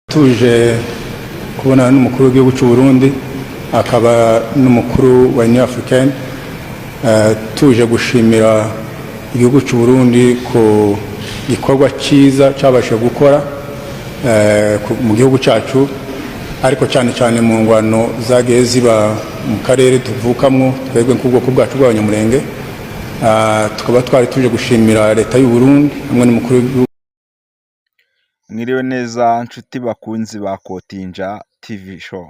Tuje kubonana n'umukuru w'igihugu cy'u Burundi, akaba n'umukuru wa Union Africaine, tuje gushimira igihugu cy'u Burundi ku gikorwa cyiza cyabashije gukora mu gihugu cyacu, ariko cyane cyane mu ngwano zagiye ziba mu karere tuvukamwo twebwe nk'ubwoko bwacu bw'Abanyamurenge. Tukaba twari tuje gushimira leta y'u Burundi hamwe n'umukuru w'igihugu. Mwiriwe neza nshuti bakunzi ba Kotinja TV Show,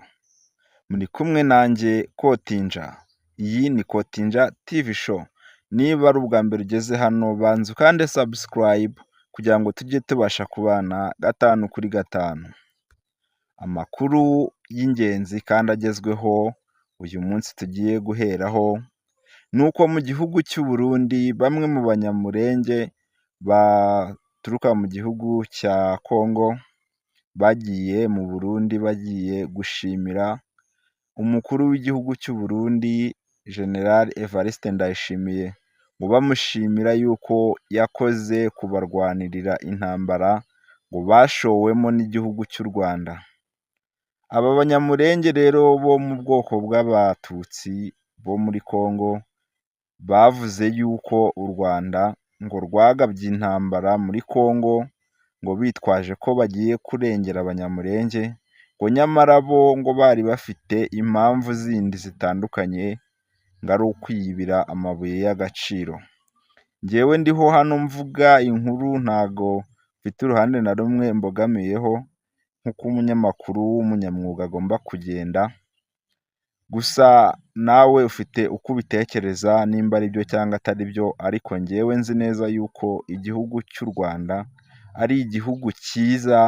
muri kumwe nanjye Kotinja. Iyi ni Kotinja TV Show. Niba ari ubwa mbere ugeze hano, banza ukande subscribe kugira ngo tujye tubasha kubana gatanu kuri gatanu. Amakuru y'ingenzi kandi agezweho uyu munsi tugiye guheraho ni uko mu gihugu cy'u Burundi bamwe mu Banyamurenge baturuka mu gihugu cya Congo bagiye mu Burundi, bagiye gushimira umukuru w'igihugu cy'u Burundi, General Evariste Ndayishimiye, ngo bamushimira yuko yakoze kubarwanirira intambara ngo bashowemo n'igihugu cy'u Rwanda. Aba Banyamurenge rero bo mu bwoko bw'Abatutsi bo muri Congo bavuze yuko u Rwanda ngo rwagabye intambara muri Congo ngo bitwaje ko bagiye kurengera Abanyamurenge, ngo nyamara bo ngo bari bafite impamvu zindi zitandukanye, ngo ari ukwiyibira amabuye y'agaciro. Njyewe ndiho hano mvuga inkuru, ntago mfite uruhande na rumwe mbogamiyeho nk'uko umunyamakuru w'umunyamwuga agomba kugenda. Gusa nawe ufite uko ubitekereza, nimba ari byo cyangwa atari byo, ariko njyewe nzi neza yuko igihugu cy'u Rwanda ari igihugu cyiza.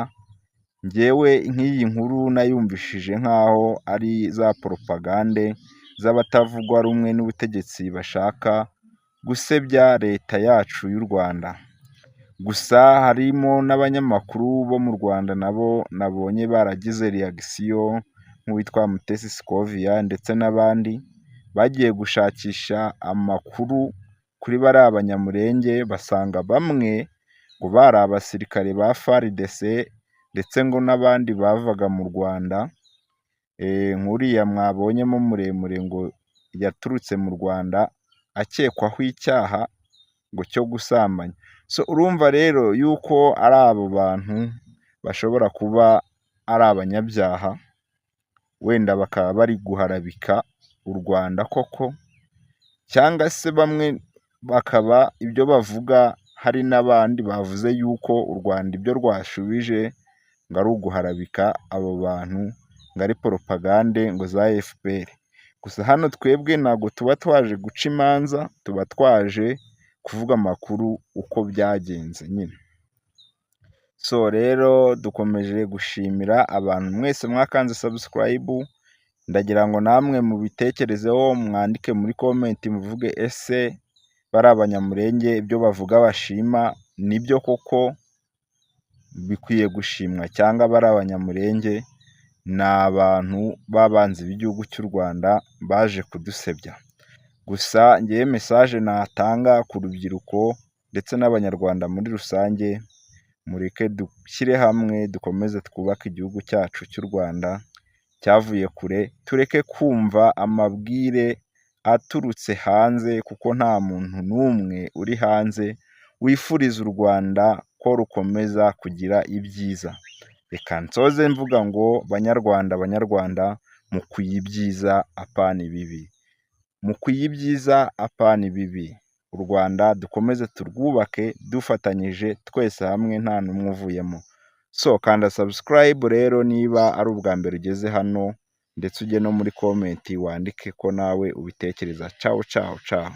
Njyewe nk'iyi nkuru nayumvishije nk'aho ari za poropagande z'abatavugwa rumwe n'ubutegetsi bashaka gusebya leta yacu y'u Rwanda. Gusa harimo n'abanyamakuru bo mu Rwanda nabo nabonye baragize reaction, nk'uwitwa Mutesi Scovia ndetse n'abandi bagiye gushakisha amakuru kuri bariya Banyamurenge, basanga bamwe ngo bari abasirikare ba FARDC, ndetse ngo n'abandi bavaga mu Rwanda. Nk'uriya mwabonyemo muremure ngo yaturutse mu Rwanda akekwaho icyaha ngo cyo gusambanya. So urumva rero yuko ari abo bantu bashobora kuba ari abanyabyaha, wenda bakaba bari guharabika u Rwanda koko, cyangwa se bamwe bakaba ibyo bavuga, hari n'abandi bavuze yuko u Rwanda ibyo rwashubije ngo ari uguharabika abo bantu, ngo ari poropagande ngo za FPR. Gusa hano twebwe ntabwo tuba twaje guca imanza, tuba twaje kuvuga amakuru uko byagenze nyine. So rero dukomeje gushimira abantu mwese mwakanze subscribe. Ndagira ngo namwe mubitekerezeho, mwandike muri comment, muvuge: ese bari Abanyamurenge ibyo bavuga bashima nibyo koko bikwiye gushimwa, cyangwa bari Abanyamurenge ni abantu b'abanzi b'igihugu cy'u Rwanda baje kudusebya? Gusa ngewe message natanga ku rubyiruko ndetse n'Abanyarwanda muri rusange, mureke dushyire hamwe, dukomeze twubake igihugu cyacu cy'u Rwanda cyavuye kure, tureke kumva amabwire aturutse hanze, kuko nta muntu n'umwe uri hanze wifuriza u Rwanda ko rukomeza kugira ibyiza. Reka nsoze mvuga ngo: Banyarwanda, Banyarwanda, mukwiye ibyiza apana ibibi, mukwiye ibyiza apana ibibi. U Rwanda dukomeze turwubake dufatanyije twese hamwe, nta n'umwe uvuyemo. So kanda subscribe rero niba ari ubwa mbere ugeze hano, ndetse ujye no muri comment wandike ko nawe ubitekereza. Cawu cawu cawu.